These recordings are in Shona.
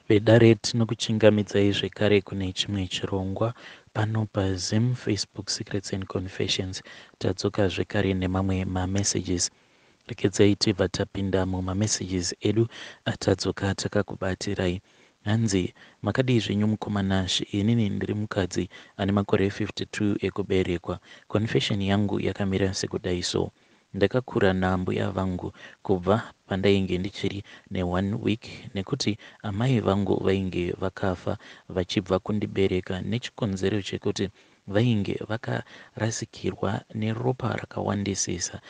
Vedare tinokuchingamidzai zvekare kune chimwe chirongwa pano paZim Facebook Secrets and Confessions. Tadzoka zvekare nemamwe mamessages. Regedzai tibva tapinda mumamessages edu atadzoka takakubatirai. Hanzi makadii zvenyu mukoma Nash, inini ndiri mukadzi ane makore 52 ekuberekwa. Confession yangu yakamira sekudai so. Ndakakura naambuya vangu kubva pandainge ndichiri neone week nekuti amai vangu vainge vakafa vachibva kundibereka nechikonzero chekuti vainge vakarasikirwa neropa rakawandisisa.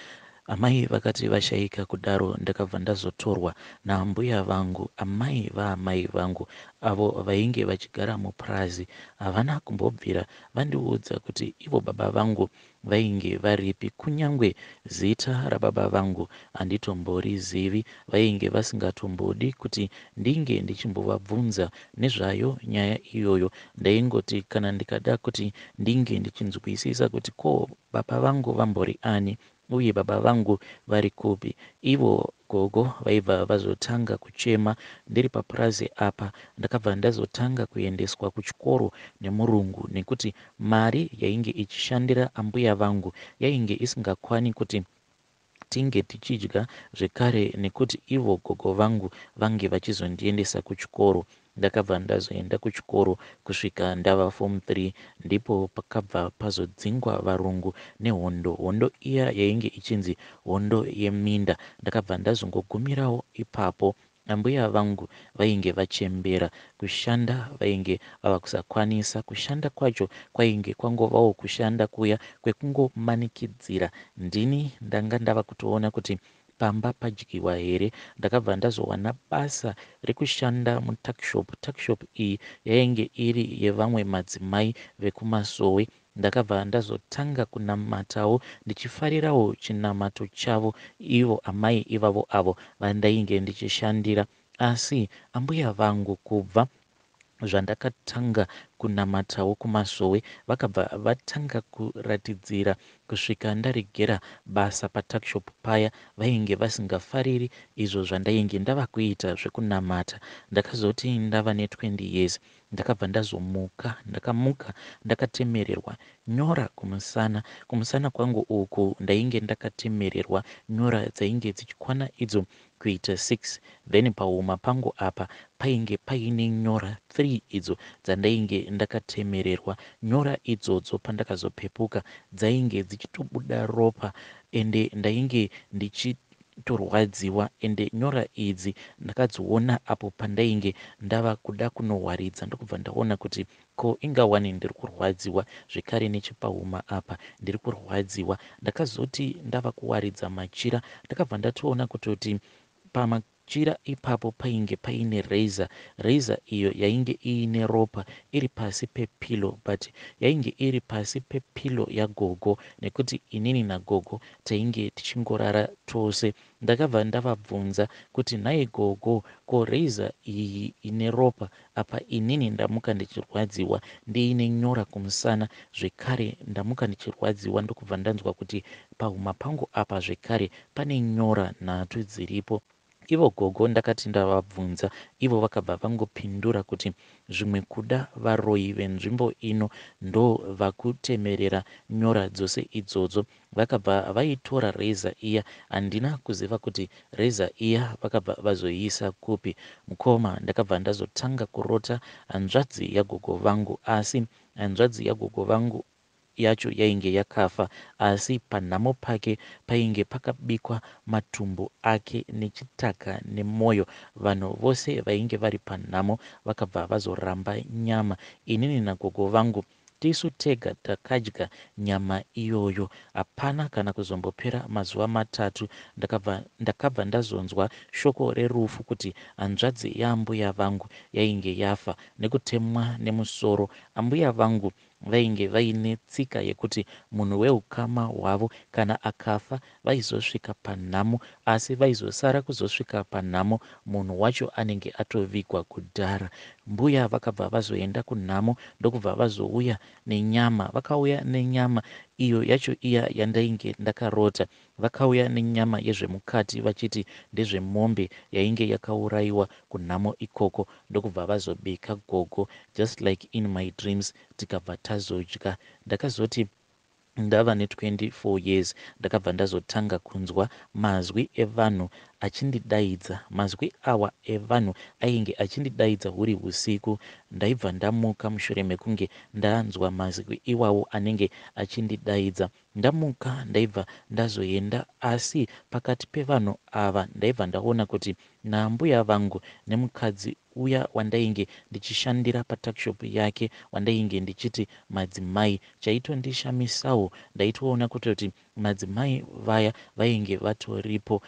Amai vakati vashaika kudaro ndakabva ndazotorwa naambuya vangu, amai vaamai vangu avo vainge vachigara mupurazi. Havana kumbobvira vandiudza kuti ivo baba vangu vainge varipi kunyangwe zita rababa vangu handitomborizivi. Vainge vasingatombodi kuti ndinge ndichimbovabvunza nezvayo nyaya iyoyo. Ndaingoti kana ndikada kuti ndinge ndichinzwisisa kuti ko baba vangu vambori ani uye baba vangu vari kupi ivo gogo vaibva vazotanga kuchema. Ndiri papurazi apa ndakabva ndazotanga kuendeswa kuchikoro nemurungu nekuti mari yainge ichishandira ambuya vangu yainge isingakwani kuti tinge tichidya zvekare nekuti ivo gogo vangu vange vachizondiendesa kuchikoro. Ndakabva ndazoenda kuchikoro kusvika ndava form 3 ndipo pakabva pazodzingwa varungu nehondo. Hondo iya yainge ichinzi hondo yeminda. Ndakabva ndazongogumirawo ipapo. Ambuya vangu vainge vachembera, kushanda vainge vava kusakwanisa. Kushanda kwacho kwainge kwangovawo kushanda kuya kwekungomanikidzira. Ndini ndanga ndava kutoona kuti pamba padyiwa here. Ndakabva ndazowana basa rekushanda mutuckshop. Tuckshop iyi yainge iri yevamwe madzimai vekumasowe. Ndakabva ndazotanga kunamatawo ndichifarirawo chinamato chavo ivo amai ivavo avo vandainge ndichishandira. Asi ambuya vangu kubva zvandakatanga kunamatawo kumasowe vakabva vatanga kuratidzira kusvika ndaregera basa patuckshop paya. Vainge vasingafariri izvo zvandainge ndava kuita zvekunamata. Ndakazoti ndava ne20 years ndakabva ndazomuka. Ndakamuka ndakatemererwa nyora kumusana. Kumusana kwangu uku ndainge ndakatemererwa nyora dzainge dzichikwana idzo kuita 6 then pahuma pangu apa painge paine nyora 3 idzo dzandainge ndakatemererwa. Nyora idzodzo pandakazopepuka dzainge dzichitobuda ropa ende ndainge ndichitorwadziwa ende nyora idzi ndakadziona apo pandainge ndava kuda kunowaridza ndokubva ndaona kuti ko ingawani ndiri kurwadziwa zvekare nechepahuma apa ndiri kurwadziwa. Ndakazoti ndava kuwaridza machira ndakabva ndatoona kutoti pamachira ipapo painge paine razor. Razor iyo yainge iine ropa iri pasi pepillow but yainge iri pasi pepillow yagogo nekuti inini nagogo tainge tichingorara tose. Ndakabva ndavabvunza kuti nhai gogo ko razor iyi ine ropa apa inini ndamuka ndichirwadziwa ndiine nyora kumusana zvekare ndamuka ndichirwadziwa ndokubva ndanzwa kuti pahuma pangu apa zvekare pane nyora nhatu dziripo. Ivo gogo ndakati ndavabvunza ivo vakabva vangopindura kuti zvimwe kuda varoyi venzvimbo ino ndovakutemerera nyora dzose idzodzo. Vakabva vaitora razor iya handina kuziva kuti razor iya vakabva vazoiisa kupi. Mukoma ndakabva ndazotanga kurota hanzvadzi yagogo vangu asi hanzvadzi yagogo vangu yacho yainge yakafa asi panhamo pake painge pakabikwa matumbu ake nechitaka nemoyo. Vanhu vose vainge vari panhamo vakabva vazoramba nyama. Inini nagogo vangu tisu tega takadya nyama iyoyo. Hapana kana kuzombopera mazuva matatu ndakabva, ndakabva ndazonzwa shoko rerufu kuti hanzvadzi yaambuya vangu yainge yafa nekutemwa nemusoro. Ambuya vangu vainge vaine tsika yekuti munhu weukama hwavo kana akafa vaizosvika panhamo asi vaizosara kuzosvika panhamo munhu wacho anenge atovigwa kudhara. Mbuya vakabva vazoenda kunhamo ndokubva vazouya nenyama. Vakauya nenyama Iyo yacho iya yandainge ndakarota. Vakauya nenyama yezvemukati vachiti ndezvemombe yainge yakauraiwa kunhamo ikoko ndokubva vazobika gogo just like in my dreams tikabva tazodya. Ndakazoti ndava ne 24 years ndakabva ndazotanga kunzwa mazwi evanhu achindidaidza. Mazwi awa evanhu ainge achindidaidza huri husiku. Ndaibva ndamuka mushure mekunge ndanzwa mazwi iwawo anenge achindidaidza. Ndamuka ndaibva ndazoenda asi pakati pevanhu ava ndaibva ndaona kuti naambuya vangu nemukadzi uya wandainge ndichishandira patuckshop yake wandainge ndichiti madzimai. Chaitondishamisawo ndaitoona kutoti madzimai vaya vainge vatoripo.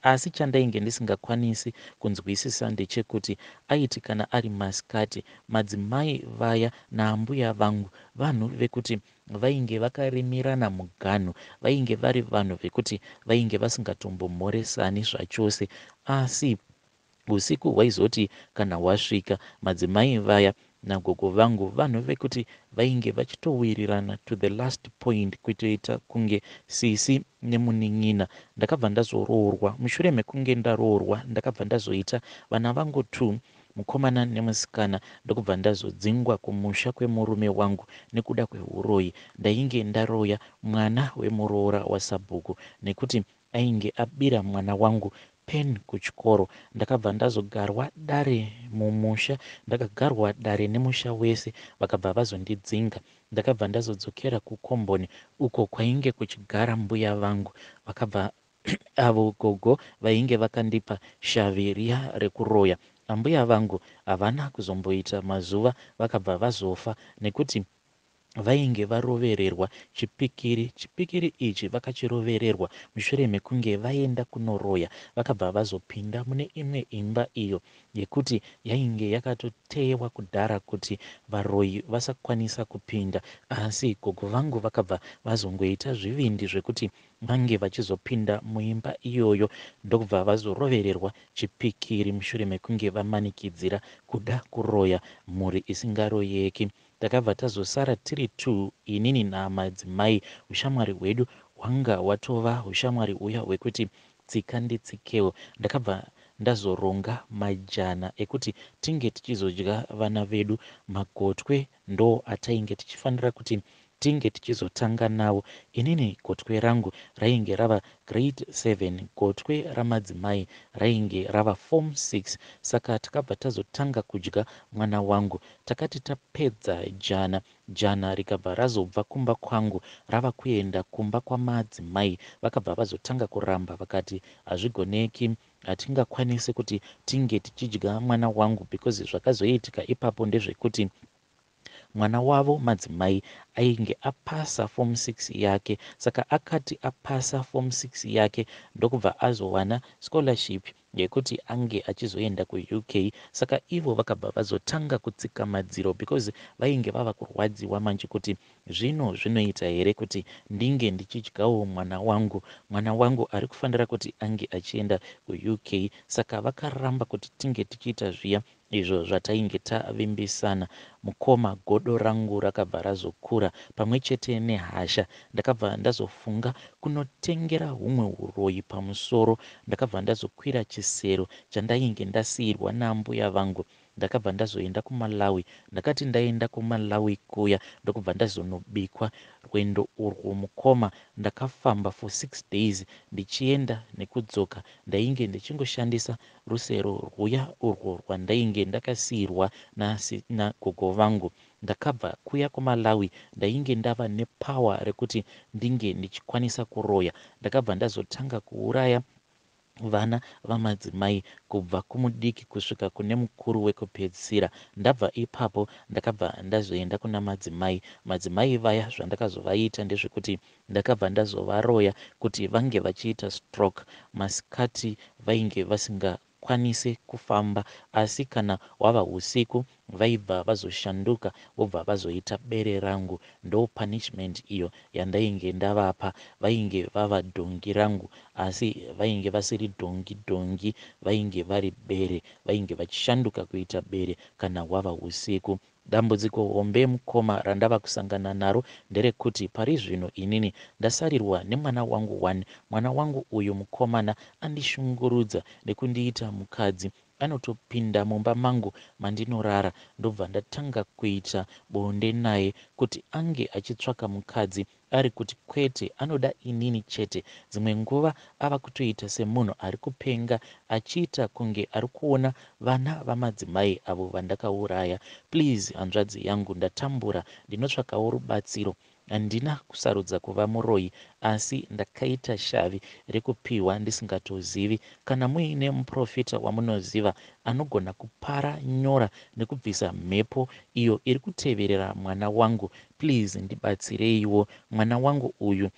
Asi chandainge ndisingakwanisi kunzwisisa ndechekuti aiti kana ari masikati madzimai vaya naambuya vangu vanhu vekuti vainge vakarimirana muganhu vainge vari vanhu vekuti vainge vasingatombomhoresani zvachose asi Usiku hwaizoti kana hwasvika, madzimai vaya nagogo vangu vanhu vekuti vainge vachitowirirana to the last point kutoita kunge sisi nemunin'ina. Ndakabva ndazoroorwa. Mushure mekunge ndaroorwa ndakabva ndazoita vana vangu two, mukomana nemusikana ndokubva ndazodzingwa kumusha kwemurume wangu nekuda kwehuroyi. Ndainge ndaroya mwana wemuroora wasabhuku nekuti ainge abira mwana wangu pen kuchikoro. Ndakabva ndazogarwa dare mumusha. Ndakagarwa dare nemusha wese vakabva vazondidzinga. Ndakabva ndazodzokera kukomboni uko kwainge kuchigara mbuya vangu. Vakabva avo gogo vainge vakandipa shavi riya rekuroya. Ambuya vangu havana kuzomboita mazuva vakabva vazofa nekuti Vainge varovererwa chipikiri. Chipikiri ichi vakachirovererwa mushure mekunge vaenda kunoroya. Vakabva vazopinda mune imwe imba iyo yekuti yainge yakatoteyewa kudhara kuti varoyi vasakwanisa kupinda. Asi gogo vangu vakabva vazongoita zvivindi zvekuti vange vachizopinda muimba iyoyo ndokubva vazorovererwa chipikiri mushure mekunge vamanikidzira kuda kuroya mhuri isingaroyeki. Takabva tazosara tiri two inini namadzimai. Hushamwari hwedu hwanga hwatova hushamwari huya hwekuti tsika nditsikewo. Ndakabva ndazoronga majana ekuti tinge tichizodya vana vedu. Magotwe ndoo atainge tichifanira kuti tinge tichizotanga nawo. Inini gotwe rangu rainge rava grade 7, gotwe ramadzimai rainge rava form 6. Saka takabva tazotanga kudya mwana wangu. Takati tapedza jana, jana rikabva razobva kumba kwangu rava kuenda kumba kwamadzimai. Vakabva vazotanga kuramba vakati hazvigoneki, hatingakwanisi kuti tinge tichidya mwana wangu because zvakazoitika ipapo ndezvekuti Mwana wavo madzimai ainge apasa form six yake saka akati apasa form six yake ndokubva azowana scholarship yekuti ange achizoenda kuUK saka ivo vakabva vazotanga kutsika madziro because vainge vava kurwadziwa manje kuti zvino zvinoita here kuti ndinge ndichidyawo mwana wangu mwana wangu ari kufanira kuti ange achienda kuUK saka vakaramba kuti tinge tichiita zviya Izvo zvatainge tavimbisana mukoma godo rangu rakabva razokura pamwe chete nehasha. Ndakabva ndazofunga kunotengera humwe huroyi pamusoro. Ndakabva ndazokwira chisero chandainge ndasiirwa naambuya vangu. Ndakabva ndazoenda kuMalawi. Ndakati ndaenda kuMalawi kuya ndokubva ndazonobikwa. Rwendo urwu mukoma ndakafamba for six days ndichienda nekudzoka. Ndainge ndichingoshandisa Rusero rwuya urwo rwandainge ndakasiirwa nagogo vangu. Ndakabva kuya kuMalawi ndainge ndava nepower rekuti ndinge ndichikwanisa kuroya. Ndakabva ndazotanga kuuraya vana vamadzimai kubva kumudiki kusvika kune mukuru wekupedzisira. Ndabva ipapo ndakabva ndazoenda kuna madzimai. Madzimai vaya zvandakazovaita ndezvekuti Ndakabva ndazovaroya kuti vange vachiita stroke masikati vainge vasingakwanise kufamba asi kana hwava husiku Vaibva vazoshanduka vobva vazoita bere rangu. Ndo punishment iyo yandainge ndavapa. Vainge vava dhongi rangu asi vainge vasiri dhongi dhongi vainge vari bere. Vainge vachishanduka kuita bere kana hwava husiku. Dambudziko hombe mukoma randava kusangana naro nderekuti parizvino inini ndasarirwa nemwana wangu one. Mwana wangu uyu mukomana andishungurudza nekundiita mukadzi. Anotopinda mumba mangu mandinorara ndobva ndatanga kuita bonde naye. Kuti ange achitsvaka mukadzi ari kuti kwete anoda inini chete. Dzimwe nguva ava kutoita semunhu ari kupenga achiita kunge ari kuona vana vamadzimai avo vandakauraya. Please hanzvadzi yangu ndatambura ndinotsvakawo rubatsiro. Handina kusarudza kuva muroyi asi ndakaita shavi rekupihwa ndisingatozivi. Kana muine muporofita wamunoziva anogona kupara nyora nekubvisa mhepo iyo iri kuteverera mwana wangu please ndibatsireiwo. Mwana wangu uyu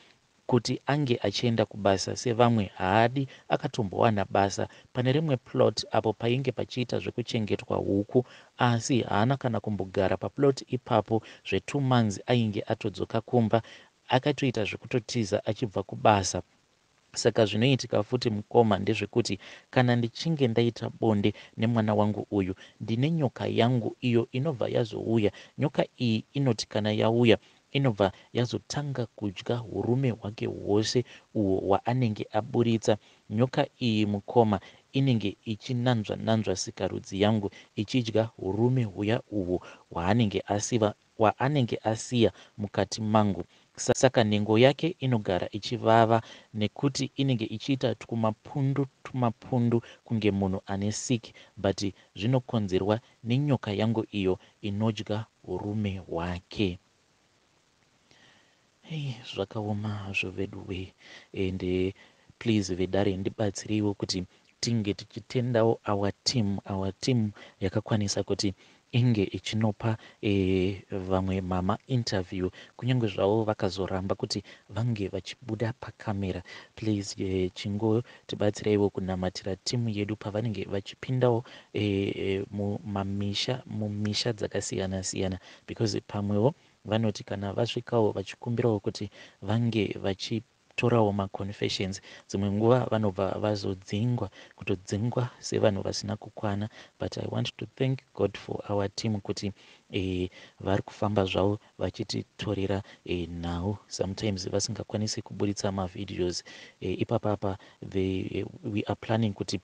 Kuti ange achienda kubasa sevamwe haadi akatombowana basa pane rimwe plot apo painge pachiita zvekuchengetwa huku asi haana kana kumbogara paplot ipapo zvetwo months ainge atodzoka kumba akatoita zvekutotiza achibva kubasa. Saka zvinoitika futi mukoma ndezvekuti kana ndichinge ndaita bonde nemwana wangu uyu ndine nyoka yangu iyo inobva yazouya. Nyoka iyi inoti kana yauya inobva yazotanga kudya hurume hwake hwose uhwo hwaanenge aburitsa. Nyoka iyi mukoma inenge ichinanzva nanzva sikarudzi yangu ichidya hurume huya uhwo hwaanenge hwaanenge asiya mukati mangu. Saka nhengo yake inogara ichivava nekuti inenge ichiita twumapundu twumapundu kunge munhu ane sick but zvinokonzerwa nenyoka yangu iyo inodya hurume hwake. Hey, zvakaoma hazvo veduwee and please vedare ndibatsireiwo kuti tinge tichitendawo our team our team yakakwanisa kuti inge ichinopa e, vamwe mama interview kunyange zvavo vakazoramba kuti vange vachibuda pakamera please e, chingotibatsireiwo kunamatira timu yedu pavanenge vachipindawo e, mumamisha mumisha dzakasiyana siyana because pamwewo Vanoti kana vasvikawo vachikumbirawo kuti vange vachitorawo maconfessions, dzimwe nguva vanobva vazodzingwa, kutodzingwa sevanhu vasina kukwana. But I want to thank God for our team kuti eh, vari kufamba zvavo vachititorera eh, nhau sometimes vasingakwanisi kuburitsa mavideos eh, ipapapa they, we are planning kuti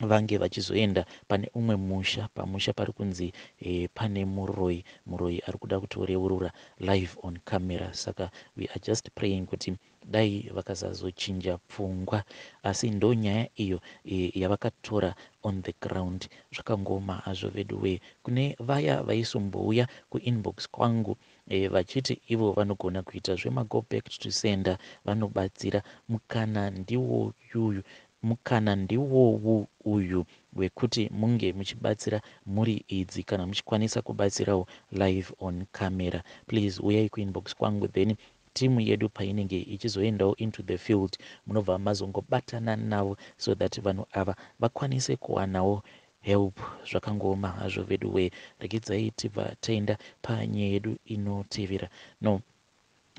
vange vachizoenda pane umwe musha pamusha pari kunzi e, pane muroyi muroyi ari kuda kutoreurura live on camera saka we are just praying kuti dai vakasazochinja pfungwa asi ndo nyaya iyo e, yavakatora on the ground zvakangoma hazvo veduwee kune vaya vaisumbouya kuinbox kwangu e, vachiti ivo vanogona kuita zvemago back to sender vanobatsira mukana ndiwoyuyu Mukana ndiwowu uyu wekuti munge muchibatsira mhuri idzi kana muchikwanisa kubatsirawo live on camera please huyai kuinbox kwangu then team yedu painenge ichizoendawo into the field munobva mazongobatana navo so that vanhu ava vakwanise kuwanawo help zvakangooma hazvo veduwee regedzai tibva taenda panyaya yedu inotevera no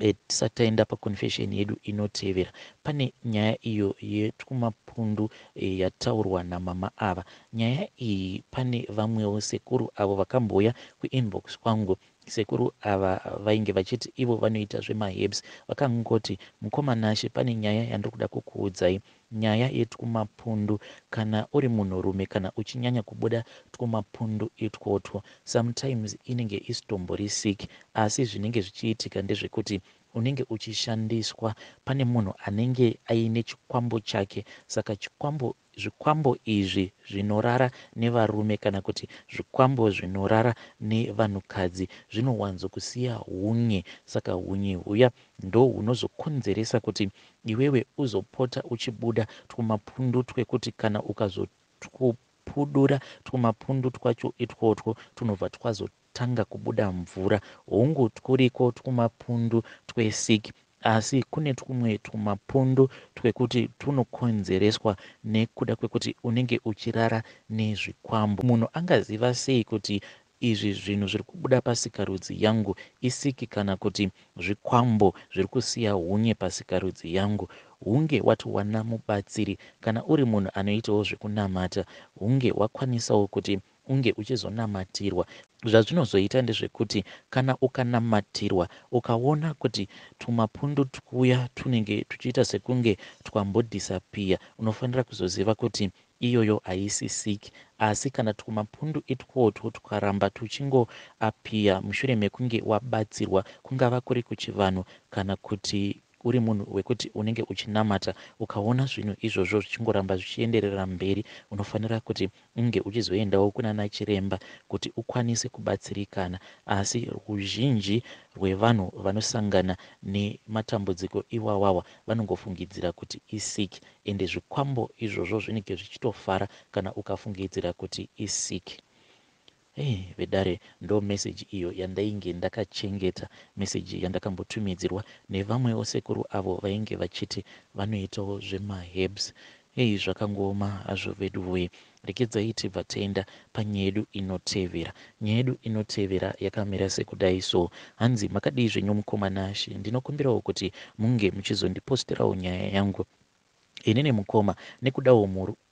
Eh, tisati taenda paconfession yedu inotevera pane nyaya iyo yetwumapundu eh, yataurwa namama ava nyaya iyi pane vamwewo sekuru avo vakambouya kuinbox kwangu sekuru ava vainge vachiti ivo vanoita zvemaherbs vakangoti mukoma Nashe pane nyaya yandiri kuda kukuudzai Nyaya yetwumapundu kana uri munhurume kana uchinyanya kubuda twumapundu itwotwo sometimes inenge isitombori sick asi zvinenge zvichiitika ndezvekuti unenge uchishandiswa pane munhu anenge aine chikwambo chake saka chikwambo zvikwambo izvi zvinorara nevarume kana kuti zvikwambo zvinorara nevanhukadzi zvinowanzo kusiya hunye saka hunye huya ndohunozokonzeresa kuti iwewe uzopota uchibuda twumapundu twekuti kana ukazotwupudura twumapundu twacho itwotwo twunobva twazotanga kubuda mvura. Hongu twuriko twumapundu twesick asi kune twumwe twumapundu twekuti twunokonzereswa nekuda kwekuti unenge uchirara nezvikwambo. Munhu angaziva sei kuti Izvi zvinhu zviri kubuda pasikarudzi yangu isiki kana kuti zvikwambo zviri kusiya hunye pasikarudzi yangu. Hunge watowana mubatsiri kana uri munhu anoitawo zvekunamata hunge wakwanisawo kuti unge uchizonamatirwa. Zvazvinozoita ndezvekuti kana ukanamatirwa ukaona kuti tumapundu twuya twunenge tuchiita sekunge twambodhisapiya unofanira kuzoziva kuti iyoyo haisi sick. Asi kana twumapundu itwotwo twukaramba twuchingoapiya mushure mekunge wabatsirwa, kungava kuri kuchivanhu kana kuti uri munhu wekuti unenge uchinamata, ukaona zvinhu izvozvo zvichingoramba zvichienderera mberi, unofanira kuti unge uchizoendawo kunana chiremba kuti ukwanise kubatsirikana. Asi ruzhinji rwevanhu vanosangana nematambudziko iwawawa vanongofungidzira kuti isick, ende zvikwambo izvozvo zvinenge zvichitofara kana ukafungidzira kuti isick. Hey, vedare, ndo message iyo yandainge ndakachengeta, message yandakambotumidzirwa nevamwewo sekuru avo vainge vachiti vanoitawo zvemaherbs. Hei, zvakangooma hazvo veduwee. Regedzai tibva taenda panyaya yedu inotevera. Nyaya yedu inotevera yakamira sekudai so. Hanzi makadii zvenyu mukoma Nashe, ndinokumbirawo kuti munge muchizondiposterawo nyaya yangu. Inini mukoma, nekudawo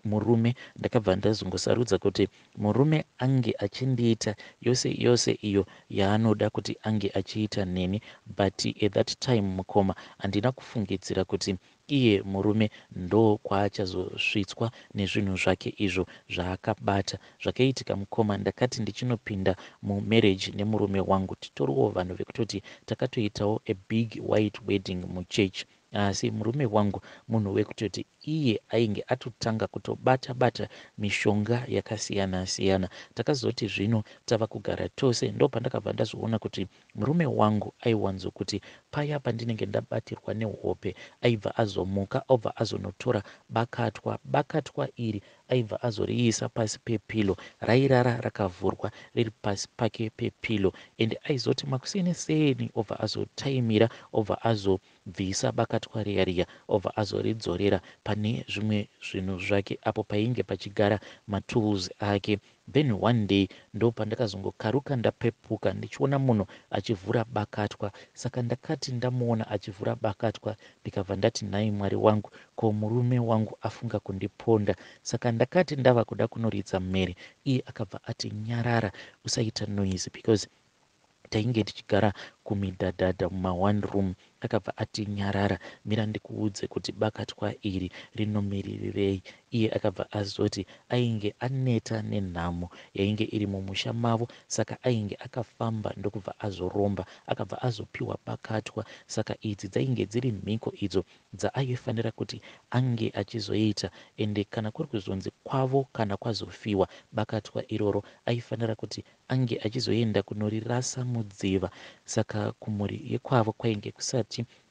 murume ndakabva ndazongosarudza kuti murume ange achindiita yose yose iyo yaanoda kuti ange achiita neni, but at that time mukoma handina kufungidzira kuti iye murume ndokwaachazosvitswa nezvinhu zvake izvo zvaakabata. Zvakaitika mukoma, ndakati ndichinopinda mumarriage nemurume wangu, titoriwo vanhu vekutoti takatoitawo a big white wedding muchurch, asi murume wangu munhu wekutoti iye ainge atotanga kutobata bata mishonga yakasiyana siyana. Takazoti zvino tava kugara tose ndopandakabva ndazoona kuti murume wangu aiwanzokuti paya pandinenge ndabatirwa nehope aibva azomuka obva azonotora bakatwa. Bakatwa iri aibva azoriisa pasi pepilo, rairara rakavhurwa riri pasi pake pepilo, ende aizoti makuseni seni obva azotaimira obva azobvisa bakatwa riya riya obva azoridzorera pane zvimwe zvinhu zvake apo painge pachigara matools ake. Then one day ndopandakazongokaruka ndapepuka ndichiona munhu achivhura bakatwa. Saka ndakati ndamuona achivhura bakatwa ndikabva ndati, nhai Mwari wangu, ko murume wangu afunga kundiponda? Saka ndakati ndava kuda kunoridza mhere, iye akabva ati nyarara, usaita noise, because tainge tichigara kumidhadhadha muma one room. Akabva ati nyarara, mira ndikuudze kuti bakatwa iri rinomiririrei. Iye akabva azoti ainge aneta nenhamo yainge iri mumusha mavo, saka ainge akafamba ndokubva azoromba, akabva azopiwa bakatwa. Saka idzi dzainge dziri mhiko idzo dzaaifanira kuti ange achizoita, ende kana kuri kuzonzi kwavo kana kwazofiwa, bakatwa iroro aifanira kuti ange achizoenda kunorirasa mudziva. Saka kumhuri yekwavo kwainge kusati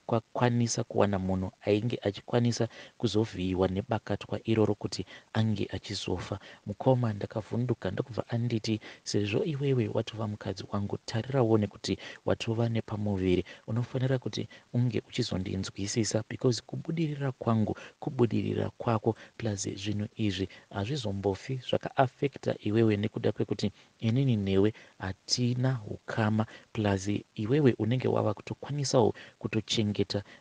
kwakwanisa kuwana munhu ainge achikwanisa kuzovhiyiwa nebakatwa iroro kuti ange achizofa. Mukoma, ndakavhunduka ndokubva anditi, sezvo iwewe watova mukadzi wangu, tarira uone kuti watova nepamuviri, unofanira kuti unge uchizondinzwisisa, because kubudirira kwangu kubudirira kwako, plus zvinhu izvi hazvizombofi zvakaafekta iwewe nekuda kwekuti inini newe hatina hukama, plus iwewe unenge wava kutokwanisawo kutochengeta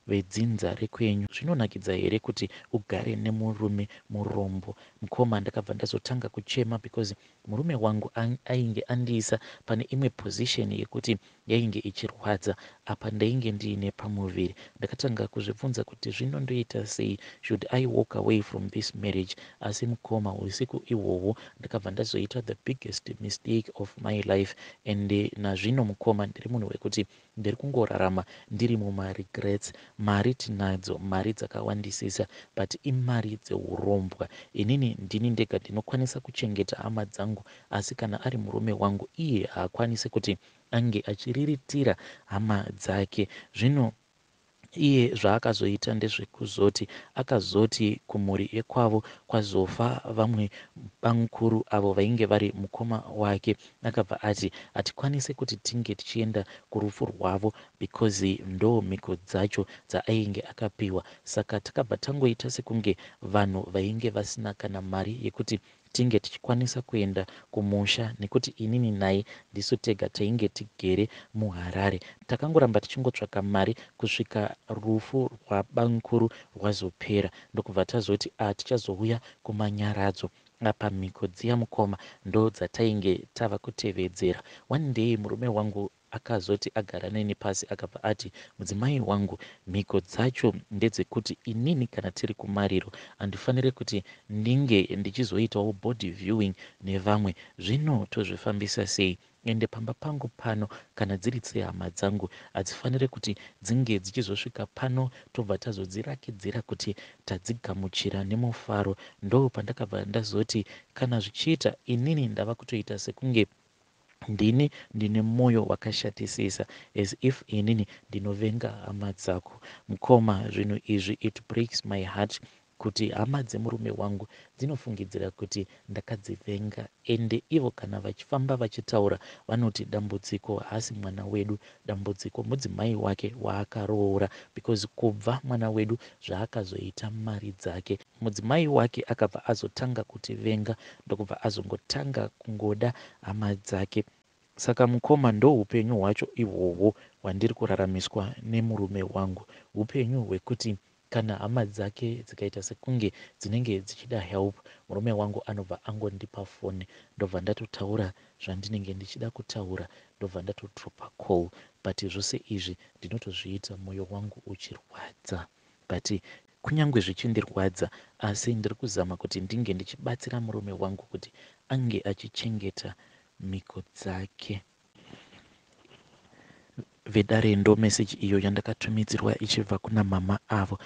vedzinza rekwenyu. Zvinonakidza here kuti ugare nemurume murombo? Mukoma, ndakabva ndazotanga kuchema because murume wangu ainge andiisa pane imwe position yekuti yainge ichirwadza, apa ndainge ndiine pamuviri. Ndakatanga kuzvibvunza kuti zvino ndoita sei, should I walk away from this marriage? Asi mukoma, usiku ihwohwo ndakabva ndazoita the biggest mistake of my life, and nazvino mukoma ndiri munhu wekuti ndiri kungorarama ndiri mumaregrets. Mari tinadzo, mari dzakawandisisa, but imari dzeurombwa. Inini ndini ndega ndinokwanisa kuchengeta hama dzangu, asi kana ari murume wangu iye haakwanisi kuti ange achiriritira hama dzake. Zvino iye zvaakazoita ndezvekuzoti akazoti kumhuri yekwavo kwazofa vamwe bamukuru avo vainge vari mukoma wake, akabva ati hatikwanisi kuti tinge tichienda kurufu rwavo because ndo mhiko dzacho dzaainge akapiwa. Saka takabva tangoita sekunge vanhu vainge vasina kana mari yekuti tinge tichikwanisa kuenda kumusha nekuti inini naye ndisu tega tainge tigere muHarare. Takangoramba tichingotsvaka mari kusvika rufu rwabamukuru rwazopera ndokubva tazoti ah, tichazouya kumanyaradzo. Apa mhiko dziya mukoma ndodzatainge tava kutevedzera. One day murume wangu akazoti agara neni pasi akabva ati, Mudzimai wangu, mhiko dzacho ndedzekuti inini kana tiri kumariro handifanire kuti ndinge ndichizoitawo body viewing nevamwe. Zvino tozvifambisa sei? Ende pamba pangu pano kana dziri dzehama dzangu hadzifanire kuti dzinge dzichizosvika pano tobva tazodzirakidzira kuti tadzigamuchira nemufaro. Ndopandakabva ndazoti kana zvichiita inini ndava kutoita sekunge ndini ndine moyo wakashatisisa as if inini ndinovenga hama dzako. Mukoma zvinhu izvi it breaks my heart kuti hama dzemurume wangu dzinofungidzira kuti ndakadzivenga ende ivo kana vachifamba vachitaura vanoti dambudziko haasi mwana wedu dambudziko mudzimai wake waakaroora because kubva mwana wedu zvaakazoita mari dzake mudzimai wake akabva azotanga kutivenga ndokubva azongotanga kungoda hama dzake. Saka mukoma ndohupenyu hwacho ihwohwo hwandiri kuraramiswa nemurume wangu. Hupenyu hwekuti kana hama dzake dzikaita sekunge dzinenge dzichida help murume wangu anobva angondipa foni ndobva ndatotaura zvandinenge ndichida kutaura ndobva ndatodropa call but zvose izvi ndinotozviita moyo wangu uchirwadza but kunyangwe zvichindirwadza asi ndiri kuzama kuti ndinge ndichibatsira murume wangu kuti ange achichengeta mhiko dzake. Vedare ndo message iyo yandakatumidzirwa ichibva kuna mama avo.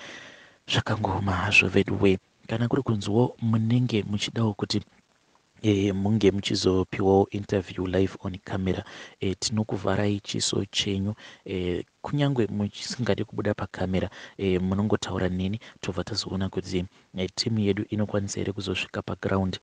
Zvakangooma hazvo veduwee. Kana kuri kunziwo munenge muchidawo kuti e, munge muchizopiwawo interview live on camera e, tinokuvharai chiso chenyu e, kunyange musingade kubuda pakamera e, munongotaura neni tobva tazoona kuti e, timu yedu inokwanisa here kuzosvika paground.